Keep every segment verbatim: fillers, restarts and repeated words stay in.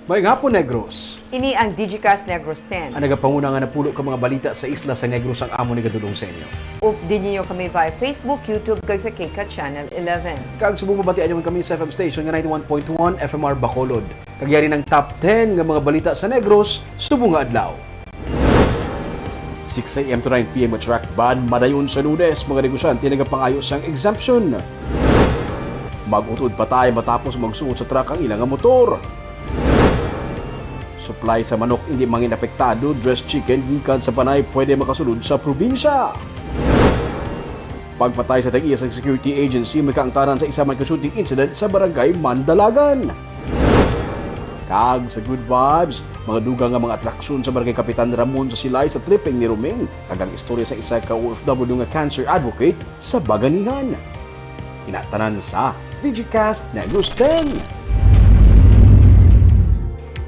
Maayong hapon, Negros. Ini ang Digicast Negros ten. Ang nagapanguna nga napulo ka mga balita sa isla sa Negros ang amon igadulong sa inyo. Updi ninyo kami via Facebook, YouTube, kag sa KCAT Channel eleven. Kag subong mabatian nyo man kami sa F M station nga ninety-one point one F M R Bacolod. Kag yari ang top ten nga mga balita sa Negros subong nga adlaw. Six a.m. to nine p.m. nga truck ban madayon sa Lunes, mga negosyante nagapangayo sang exemption. Mag-utod patay matapos magsuot sa truck ang ila nga motor. Supply sa manok hindi mangin apektado, dressed chicken gikan sa Panay pwede makasulod sa probinsya. Pagpatay sa tag-iya sang security agency may kaangtanan sa isa man ka shooting incident sa barangay Mandalagan. Kag sa Good Vibes, mga dugang nga mga atraksyon sa Barangay Kapitan Ramon sa Silay sa tripping ni Roming, kag ang istorya sa isa ka O F W nga cancer advocate sa Baganihan. Ina tanan sa Digicast Negros ten.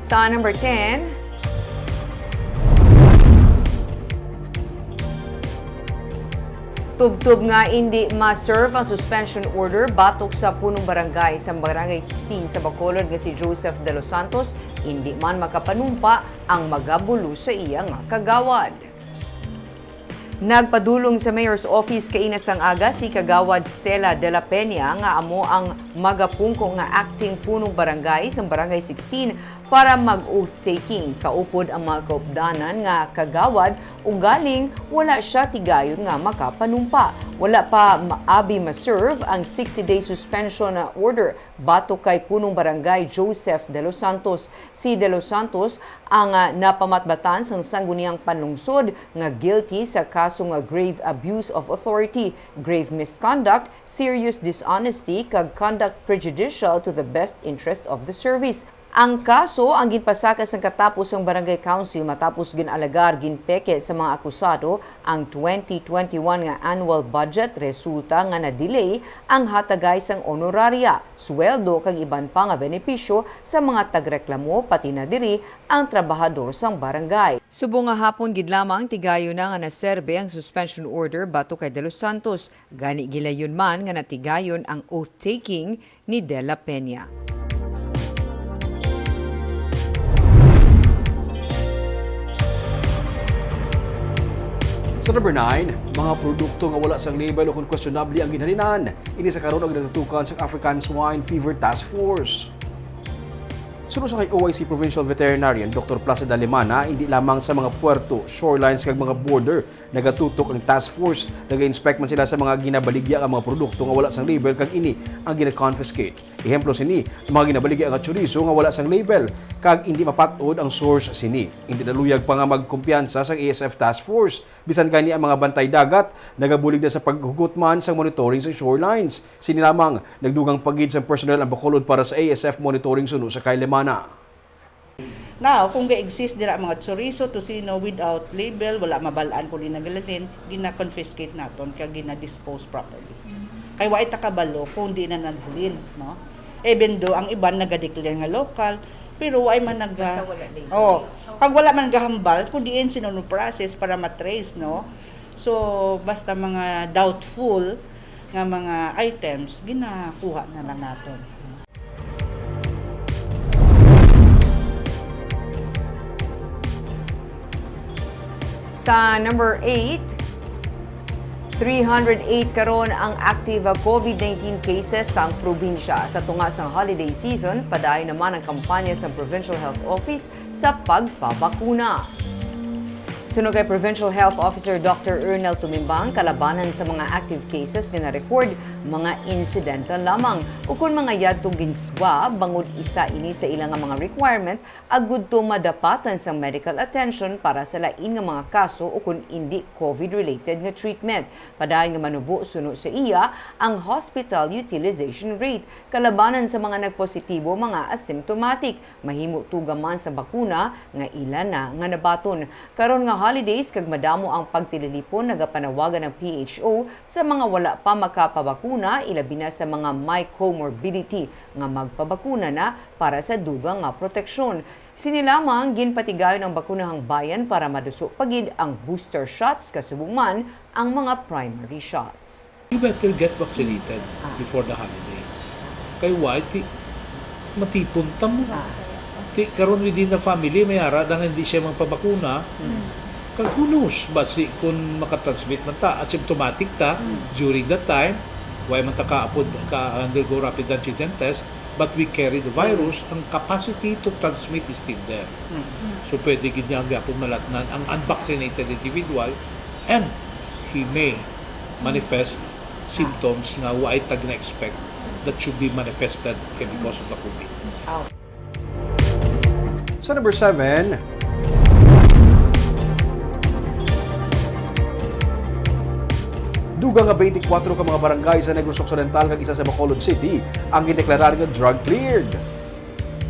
Sa number ten, tubtob nga indi ma-serve ang suspension order batok sa punong barangay sa Barangay sixteen sa Bacolod nga si Joseph De Los Santos, indi man makapanumpa ang magabulo sa iya nga kagawad. Nagpadulong sa Mayor's Office kaina sang aga si Kagawad Stella de la Peña nga amo ang magapungko nga acting punong barangay sang Barangay sixteen para mag-oath-taking. Kaupod ang mga kaupdanan nga kagawad, ugaling wala sia tigayon nga makapanumpa. Wala pa ma-, abi ma-serve ang sixty-day suspension order batok kay punong barangay Joseph De Los Santos. Si De Los Santos ang, ah, napamatbatan sang sangguniang panlungsod nga guilty sa kaso nga grave abuse of authority, grave misconduct, serious dishonesty, kag conduct prejudicial to the best interest of the service. Ang kaso ang ginpasaka sang katapos sang Barangay Council matapos gin-alegar ginpeke sa mga akusado ang twenty twenty-one nga annual budget, resulta nga na-delay ang hatagay sang honoraria, sweldo, kag iban pa nga benepisyo sa mga tagreklamo, pati na diri ang trabahador sang barangay. Subong nga hapon gid lamang tigayon na nga naserbe ang suspension order batok kay De Los Santos, gani gilayon man nga natigayon ang oath-taking ni De La Peña. Sa number nine, mga produkto nga wala sang label o kon questionable ang ginhalinan. Ini sa karon ang ginatutukan sa African Swine Fever Task Force. Suno sa kay O I C Provincial Veterinarian Doktor Placida Limana, hindi lamang sa mga puerto, shorelines kag mga border nagatutok ang task force. Naga-inspect man sila sa mga ginabaligya nga mga produkto nga wala sang label kag ini ang gina-confiscate. Ehemplo sini, ang mga ginabaligya nga chorizo nga wala sang label kag hindi mapat-od ang source sini. Hindi naluyag pa nga magkumpiyansa sang A S F task force. Bisan gani ang mga bantay dagat nagabulig na sa paghugot man sang monitoring sa shorelines. Sini lamang, nagdugang pa gid sang personnel ang Bacolod para sa A S F monitoring suno sa kay Limana. Now, kung ga-exist dira mga chorizo, tocino without label, wala mabal-an kung di naghalin, gina-confiscate naton kag gina-dispose properly. Kay wa ta kabalo kung di na naghalin, no? Even though ang iban naga-declare nga local, pero wa man naga- Basta wala label. Oh, kag wala man gahambal kung diin sino nag-process para ma-trace, no? So, basta mga doubtful nga mga items, ginakuha na lang naton. Sa number eight, three hundred eight karon ang active COVID nineteen cases sa probinsya. Sa tunga sang holiday season, padayon naman ang kampanya sa Provincial Health Office sa pagpabakuna. Suno kay Provincial Health Officer Doctor Ernel Tumimbang, kalabanan sa mga active cases nga na-record, mga insidente lamang ukon mga yadtong ginswab, bangod isa ini sa ila nga mga requirement agud to madapatan sang medical attention para sa lain nga mga kaso ukon indi COVID-related nga treatment. Padayon nga manubo suno sa iya ang hospital utilization rate, kalabanan sa mga nagpositibo, mga asymptomatic. Mahimo tuga man sa bakuna nga ila na nga nabaton. Karon nga holidays kag madamo ang pagtililipon, nagapanawagan ang P H O sa mga wala pa makapabakuna, ilabi na sa mga may comorbidity, nga magpabakuna na para sa dugang nga proteksyon. Sini lamang, ginpatigayon ang bakunahang bayan para maduso pa gid ang booster shots, kasubong man ang mga primary shots. You better get vaccinated before the holidays. Kay why? Ti, matipon ta mo. Ti karon within the family, may ara na nga hindi siya magpabakuna. Kag who knows, basi kung makatransmit man ta, asymptomatic ta, during that time, wa man ta kaapod, ka-undergo rapid antigen test, but we carry the virus, ang capacity to transmit is still there. So, pwede gid niya gyapon malatnan ang unvaccinated individual, and he may manifest symptoms nga wa ta gina-expect that should be manifested kay because of the COVID. Sa number seven, dugang nga twenty-four ka mga barangay sa Negros Occidental kag isa sa Bacolod City ang gideklarar nga drug cleared.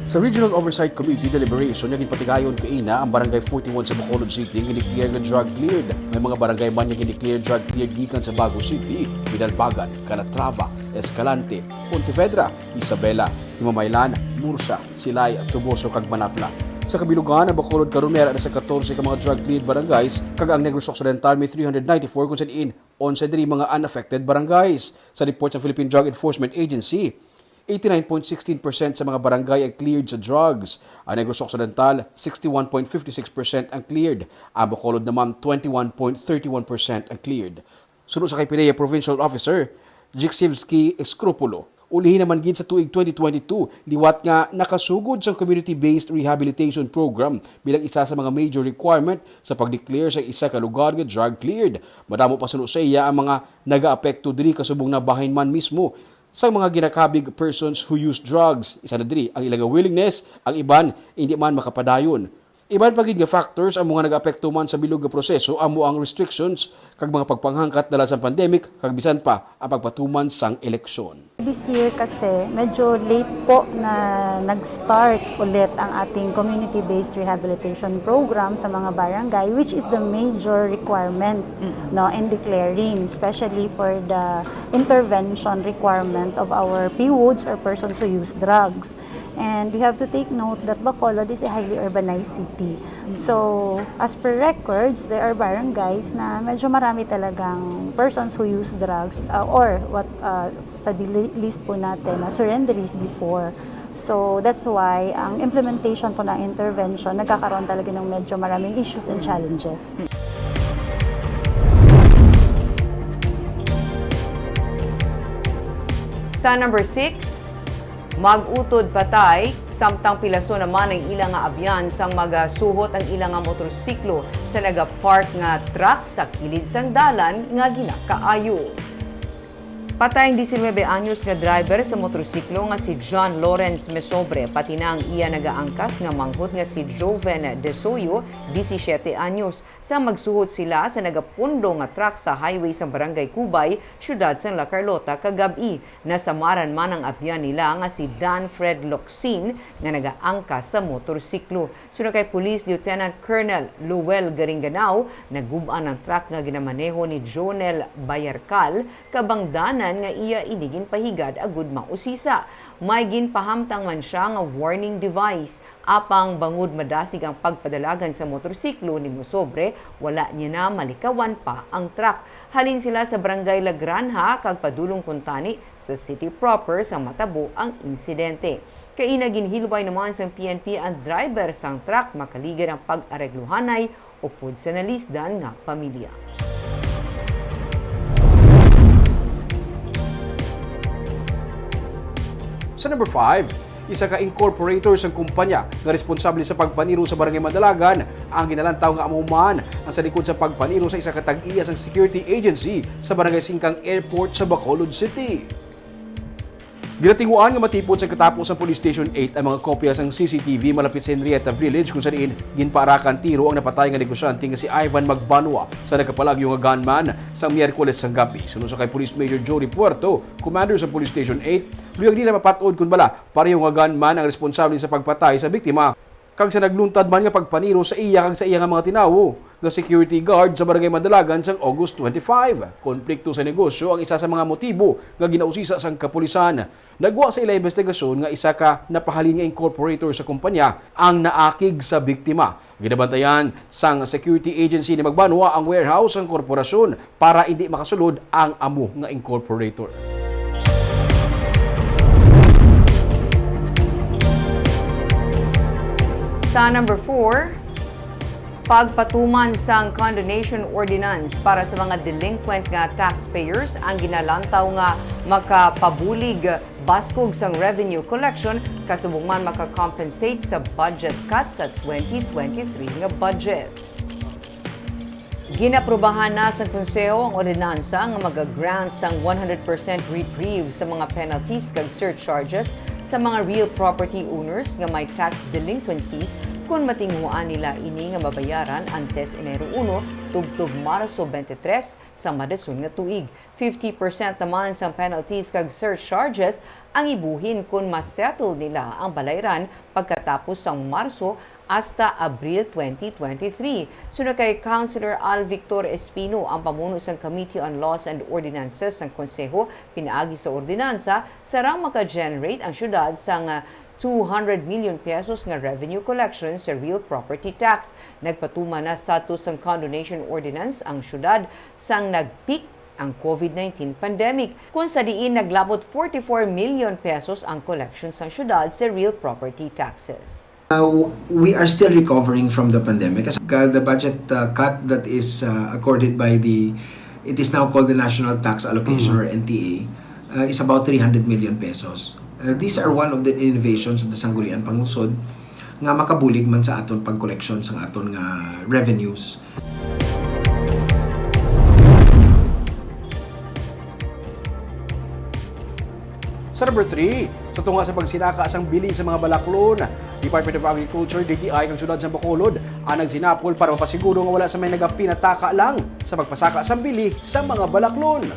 Sa Regional Oversight Committee deliberation nga ginpatigayon kaina, ang Barangay forty-one sa Bacolod City ang gindeclare nga drug cleared. May mga barangay man nga gindeclare drug cleared gikan sa Bago City, Binalbagan, Calatrava, Escalante, Pontevedra, Isabela, Himamaylan, Murcia, Silay, Toboso, kag Manapla. Sa kabilugan, ang Bacolod karon may ara na sa katorse ka mga drug cleared barangays, kag ang Negros Occidental may three hundred ninety-four, kung sa diin onse diri mga unaffected barangays. Sa report sa Philippine Drug Enforcement Agency, eighty-nine point sixteen percent sa mga barangay ang cleared sa drugs. Ang Negros Occidental, sixty-one point fifty-six percent ang cleared. Ang Bacolod naman, twenty-one point thirty-one percent ang cleared. Suno sa kay PDEA Provincial Officer Jiksivsky Escropulo, ulihi naman gid sa tuig twenty twenty-two, liwat nga nakasugod sang community-based rehabilitation program bilang isa sa mga major requirement sa pag-declare sa isa ka lugar nga drug cleared. Madamo pa suno sa iya ang mga nagaapekto diri, kasubong na bahin man mismo sang mga ginakabig persons who use drugs. Isa na diri ang ila nga willingness, ang iban indi man makapadayon. Iban pa gid nga factors ang mga nagaapekto man sa bilog nga proseso amo ang restrictions kag mga pagpanghangkat dala sa pandemic kag bisan pa ang pagpatuman sang eleksyon. This year kasi, medyo late po na nag-start ulit ang ating community-based rehabilitation program sa mga barangay, which is the major requirement, no, in declaring, especially for the intervention requirement of our P W Ds or persons who use drugs. And we have to take note that Bacolod is a highly urbanized city. So, as per records, there are barangays na medyo marami talagang persons who use drugs, uh, or what, uh, sa dili-, list po natin na surrenderies before. So, that's why ang implementation po ng intervention nagkakaroon talaga ng medyo maraming issues and challenges. Sa number six, mag-utod patay, samtang pilaso naman ang ila nga abyan sang magasuhot ang ila nga motorsiklo sa nagapark nga truck sa kilid sang dalan nga ginakaayo. Patay ang diecinuebe anyos nga driver sa motorsiklo nga si John Lawrence Mesobre, pati na ang iya nagaangkas nga manghod nga si Joven De Soyo, disisiete anyos, sa magsuhot sila sa nagapundo nga truck sa highway sa Barangay Cubay, siyudad sang La Carlota, kagab-i. Nasamaran man ang abyan nila nga si Dan Fred Locsin nga nagaangkas sa motorsiklo. Suno kay Police Lieutenant Colonel Luel Garinganao, nagub-an ang truck nga ginamaneho ni Jonel Bayarcal, kabangdanan nga iya ini ginpahigad agud mausisa. May ginpahamtang man sia nga warning device, apang bangod madasig ang pagpadalagan sa motorsiklo ni Mosobre, wala niya na malikawan pa ang truck. Halin sila sa Barangay La Granja kag padulong kuntani sa city proper sa matabo ang insidente. Kaina ginhilway naman sang P N P ang driver sang truck, makaligad ang pag-aregluhanay upod sa nalisdan nga pamilya. Sa number five, isa ka incorporator sang kumpanya nga responsable sa pagpaniro sa Barangay Madalagan ang ginalantaw nga amo man ang sa likod sa pagpaniro sa isa ka tag-iya sang security agency sa Barangay Singkang Airport sa Bacolod City. Ginatinguan nga matipon sa katapos sang Police Station eight ang mga kopya sang C C T V malapit sa Henrietta Village, kung sa diin ginpaarakan tiro ang napatay nga negosyante nga si Ivan Magbanwa sa nagkapalagyo nga gunman sa Miyerkules sang gabi. Suno sa kay Police Major Jory Puerto, commander sa Police Station eight, luyag nila mapat-od kon bala pareho nga gunman ang responsable sa pagpatay sa biktima kag sa nagluntad man nga pagpaniro sa iya kag sa iya nga mga tinawo nga security guard sa Barangay Madalagan sang August twenty-five. Konplikto sa negosyo ang isa sa mga motibo nga ginausisa sang kapulisan. Nagwa sa ila investigasyon nga isa ka napahalin nga incorporator sa kumpanya ang naakig sa biktima. Ginabantayan sang security agency ni Magbanwa ang warehouse sang korporasyon para indi makasulod ang amo nga incorporator. Sa number four, pagpatuman sang condonation ordinance para sa mga delinquent nga taxpayers ang ginalantaw nga makapabulig baskog sang revenue collection, kasubong man maka-compensate sa budget cut sa twenty twenty-three nga budget. Ginaprubahan na sang Konseho ang ordinansa nga maga-grant sang one hundred percent reprieve sa mga penalties kag surcharges sa mga real property owners nga may tax delinquencies kon matinguhaan nila ini nga mabayaran antes Enero uno tubtob Marso twenty-three sa madason nga tuig. Fifty percent naman sang penalties kag surcharges ang ibuhin kon ma-settle nila ang balayran pagkatapos sang Marso hasta Abril twenty twenty-three. Suno kay Councilor Al Victor Espino, ang pamuno sang Committee on Laws and Ordinances sang Konseho, pinaagi sa ordinansa, sarang maka-generate ang syudad sang, ah, two hundred million pesos nga revenue collection sa real property tax. Nagpatuman na sadto sang condonation ordinance ang syudad sang nag-peak ang COVID nineteen pandemic, kung sa diin naglabot forty-four million pesos ang collection sang syudad sa real property taxes. Uh, we are still recovering from the pandemic. As, uh, the budget, uh, cut that is, uh, accorded by the, it is now called the National Tax Allocation, or N T A, uh, is about three hundred million pesos. Uh, these are one of the innovations of the Sangguniang Panglungsod nga makabulig man sa aton pag-collection sang aton nga revenues. Sa number three, sa tunga sa pagsinaka sang bili sa mga balaklon, Department of Agriculture, D T I, kag Syudad sang Bacolod ang nagsinapol para mapasiguro nga wala sa may nagapinataka lang sa pagpasaka sang bili sa mga balaklon.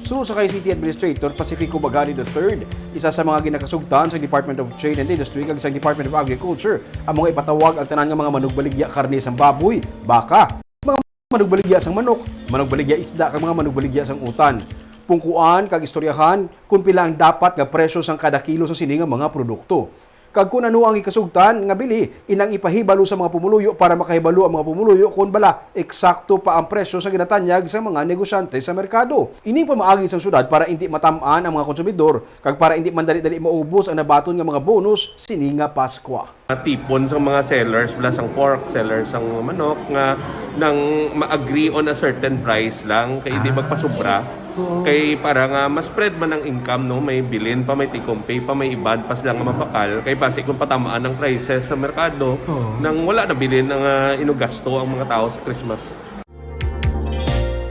Suno sa kay City Administrator Pacifico Bagani the third, isa sa mga ginakasugtan sa Department of Trade and Industry kag sa Department of Agriculture ang mga ipatawag ang tanan nga mga manugbaligya karne sang baboy, baka, mga manugbaligya sang manok, manugbaligya isda kag mga manugbaligya sang utan. Pungkuan kag istoryahan kung pila ang dapat nga presyo sang kada kilo sa sini nga mga produkto. Kag kun ano ang ikasugtan nga bili, inang ipahibalo sa mga pumuluyo para makahibalo ang mga pumuluyo kon bala eksakto pa ang presyo sa ginatanyag sa mga negosyante sa merkado. Ining pamaagi sang syudad para indi matam-an ang mga konsumidor kag para indi man dali-dali maubos ang nabaton nga mga bonus sini nga Paskwa. Tipon sang mga sellers, bala sang pork, sellers sang manok, nga nang ma-agree on a certain price lang, kay hindi magpasubra. Kay para nga ma-spread man ang income, no, may bilin pa, may take-home pay pa, may iban pa sila nga mabakal, kay basi kung patamaan ang prices sa merkado, nang wala na bilin nga inugasto ang mga tao sa Christmas.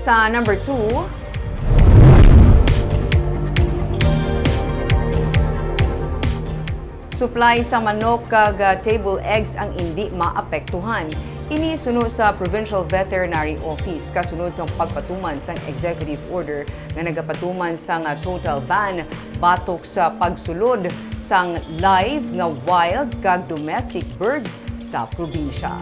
Sa number two, supply sa manok kag, ah, table eggs ang indi maapektuhan. Ini suno sa Provincial Veterinary Office, kasunod sang pagpatuman sang executive order nga nagapatuman sang, ah, total ban batok sa pagsulod sang live nga wild kag domestic birds sa probinsya.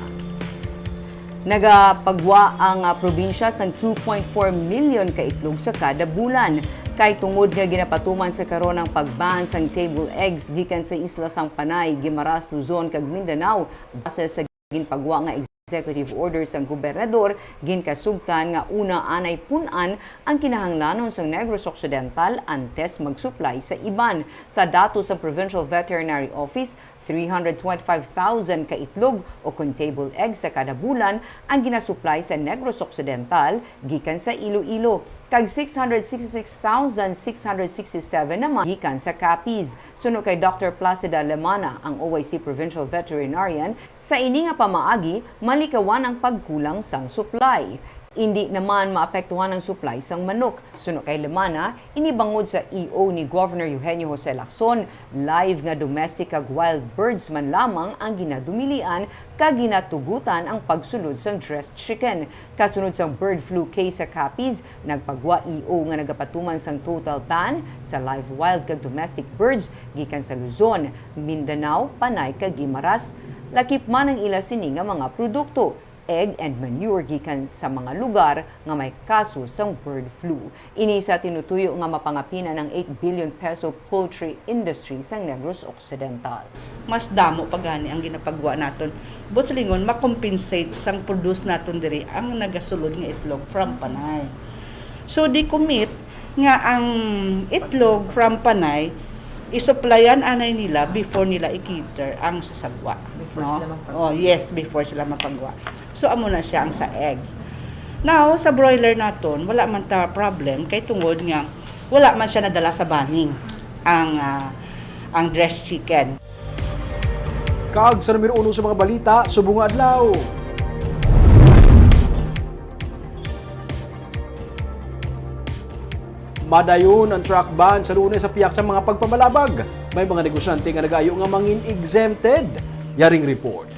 Nagapagwa ang, ah, probinsya sang two point four million ka itlog sa kada bulan. Kay tungod nga ginapatuman sa karon ang pag-ban sang table eggs gikan sa isla sang Panay, Guimaras, Luzon, kag Mindanao, base sa ginpagwa nga executive order sang gobernador, ginkasugtan nga una anay pun-an ang kinahanglanon sang Negros Occidental antes mag-supply sa iban. Sa datos sang Provincial Veterinary Office, three hundred twenty-five thousand ka itlog o kon table egg sa kada bulan ang ginasuplay sa Negros Occidental gikan sa Iloilo, kag six hundred sixty-six thousand six hundred sixty-seven naman gikan sa Capiz. Suno kay Doctor Placida Lemana, ang O I C Provincial Veterinarian, sa ini nga pamaagi malikawan ang pagkulang sang supply. Indi naman maapektuhan ang supply sang manok. Suno kay Lemana, ini bangod sa E O ni Governor Eugenio Jose Lacson, live nga domestic kag wild birds man lamang ang ginadumilian kag ginatugutan ang pagsulod sang dressed chicken. Kasunod sang bird flu case sa Capiz, nagpagwa E O nga nagapatuman sang total ban sa live wild kag domestic birds gikan sa Luzon, Mindanao, Panay kag Guimaras. Lakip man ang ila sini nga mga produkto, egg and manure gikan sa mga lugar nga may kaso sang bird flu. Ini sa tinutuyo nga mapangapin na ang eight billion peso poultry industry sang Negros Occidental. Mas damo pa gani ang ginapagwa naton. Buot silingon, makompensate sang produce naton diri ang nagasulod nga itlog from Panay. So, di commit nga ang itlog from Panay Isuplayan anay nila before nila i-cater ang sa sagwa, Before no? sila magpagawa. Oh, yes, before sila magpagawa. So, amo na siya ang sa eggs. Now, sa broiler naton, wala man ta problem kay tungod nga wala man siya nadala sa banning ang, ah, ang dressed chicken. Kag sa numero uno sa mga balita subong nga adlaw. Madayon ang truck ban sa Lunes sa pihak sa mga pagpamalabag. May mga negosyante nga nagaayo nga mangin exempted. Yaring report.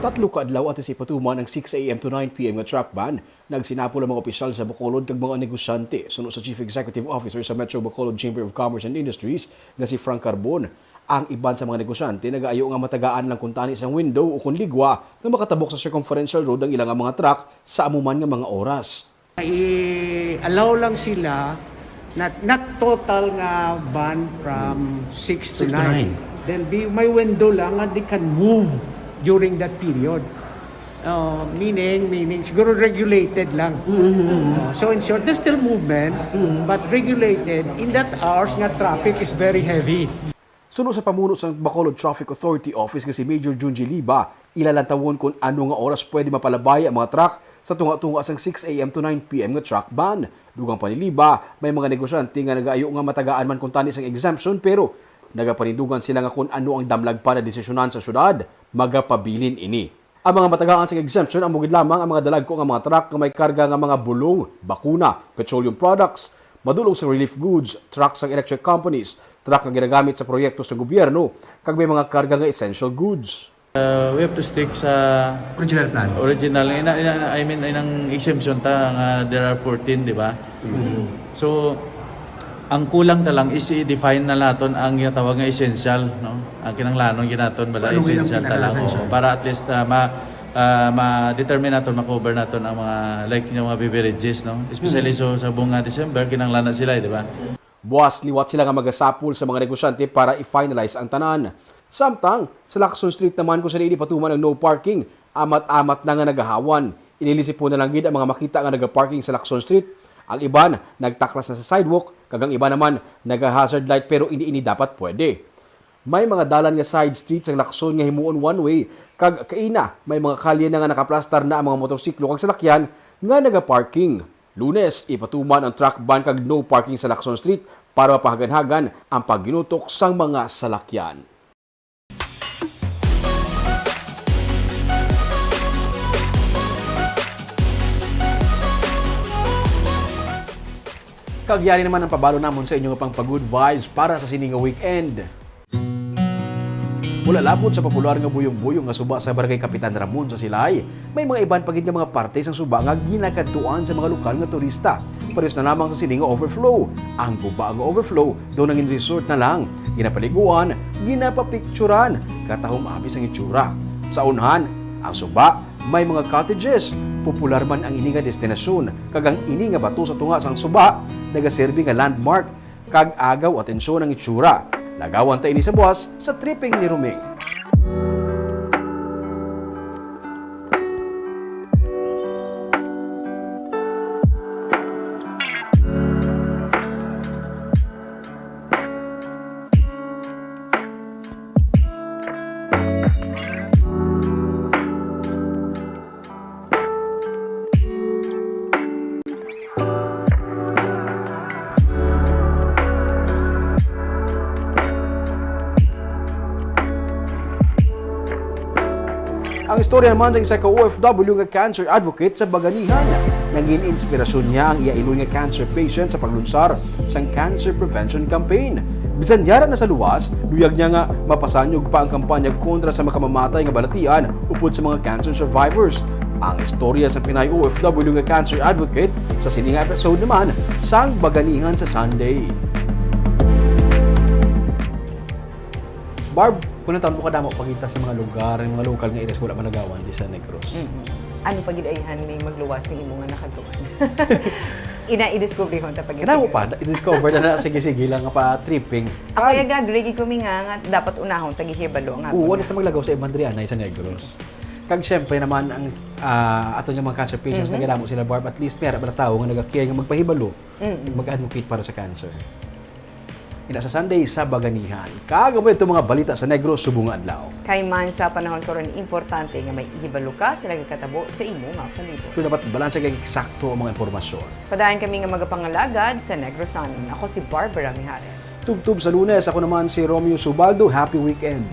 Tatlo ka adlaw antes ipatuman ang six a m to nine p m nga truck ban, nagsinapol ang mga opisyal sa Bacolod kag mga negosyante. Suno sa Chief Executive Officer sa Metro Bacolod Chamber of Commerce and Industries nga si Frank Carbon, ang iban sa mga negosyante nagaayo nga matagaan lang kuntani sang window o kon ligwa nga makatabok sa circumferential road ang ila nga mga truck sa amo man nga mga oras. I-allow lang sila, not, not total nga ban from six to Six to nine. nine. There'll be, may window lang nga they can move during that period. Uh, meaning, meaning, siguro regulated lang. Mm-hmm. Uh, so in short, there's still movement, Mm-hmm. but regulated in that hours nga traffic is very heavy. Suno sa pamuno sang Bacolod Traffic Authority Office nga si Major Junji Liba, ila lantawon kon ano nga oras pwede mapalabay ang mga truck sa tunga-tunga sang six a m to nine p m nga truck ban. Dugang pa ni Liba, may mga negosyante nga nagaayo nga matagaan man kuntani sang exemption, pero nagapanindugan sila nga kon ano ang damlag pa na desisyonan sa syudad, magapabilin ini. Ang mga matagaan sang exemption amo gid lamang ang mga dalagko nga mga truck nga may karga nga mga bulong, bakuna, petroleum products, madulong sang relief goods, truck sang electric companies, truck nga ginagamit sa proyekto sa gobyerno, kag may mga karga nga essential goods. Uh, we have to stick sa Original plan. original. Ina, ina, I mean, inang exemption ta nga there are fourteen, di ba? Mm-hmm. So, ang kulang na lang is i-define na naton ang ginatawag nga essential, no? Ang kinahanglanon ginaton bala Kung ano nga essential ang ta lang, pinaka-essential? oo, para at least, ah, ma, ah, ma-determine naton, ma-cover naton ang mga, like, yung mga beverages, no? Especially Hmm. so sa buong nga December, kinahanglan na sila, eh, di ba? Buas liwat sila nga magasapol sa mga negosyante para i-finalize ang tanan. Samtang, sa Lacson Street naman kung sa diin ipatuman ang no parking, amat-amat na nga nagahawan. Inilisipon na lang gid ang mga makita nga nagaparking sa Lacson Street. Ang iban nagtaklas na sa sidewalk, kag ang iban naman naga-hazard light, pero hindi ini dapat pwede. May mga dalan nga side street sang Lacson nga himuon one way, kag kaina may mga kalye na nga nakaplastar na ang mga motorsiklo kag salakyan nga nagaparking. Lunes, ipatuman ang truck ban kag no parking sa Lacson Street para mapahaganhagan ang pagginutok sang mga salakyan. Kag yari naman ang pabalo namon sa inyo nga pang pa-good vibes para sa sini nga weekend. Wala labot sa popular nga buyong-buyong nga suba sa Barangay Kapitan Ramon sa Silay, may mga iban pa gid nga mga parte sang suba nga ginakadtuan sa mga lokal nga turista. Parehas na lamang sa sini nga overflow. Ang guba nga overflow, daw nangin resort na lang. Ginapaliguan, ginapapicturan, katahom abi sang itsura. Sa unhan, ang suba, may mga cottages. Popular man ang ini nga destinasyon, kag ang ini nga bato sa tunga sang suba, nagaserbi nga landmark kag agaw atensyon ang itsura. Lagawan ta ini sa buas sa tripping ni Roming. Ang istorya naman sa isa ka O F W nga cancer advocate sa Baganihan. Nangin inspirasyon niya ang iya iloy nga cancer patient sa paglunsar sang cancer prevention campaign. Bisan yara na sa luwas, luyag niya nga mapasanyog pa ang kampanya kontra sa makamamatay nga balatian upod sa mga cancer survivors. Ang istorya sa Pinay O F W nga cancer advocate sa sini nga episode naman sang Baganihan sa Sunday. Barb, kung nagtambok ka damo pagita sa mga lugar, ang mga lokal nga areas, wala man nagawan di sa Negros. Mm-mm. Ano pa gid ayhan may magluwas sa imo nga nakadtuan? Ina, idiskubrihon ta pag Kailangan mo pa, i-discover na na, sige-sige lang nga pa tripping. Ako, Ay! nag-agree gid ko mi nga, nga dapat unahon ta gihibalo nga Oo, ako alis na. na maglagaw sa Evandrianay sa Negros. Kag syempre naman, ang, ah, ato nga mga cancer patients, Mhm. nagadamo sila, Barb, at least may ara ba na tawo nga nag-care nga magpahibalo, Mm-mm. mag-advocate para sa cancer. Ina sa Sunday sa Baganihan. Kag amo ito mga balita sa Negros subong nga adlaw. Kay man sa panahon karon, importante nga may ihibalo ka sa nagakatabo sa imo nga palibot. Pero dapat balansa kay eksakto ang mga impormasyon. Padayon kami nga magapangalagad sa Negrosan. Ako si Barbara Mijares. Tubtob sa Lunes, ako naman si Romeo Subaldo. Happy weekend.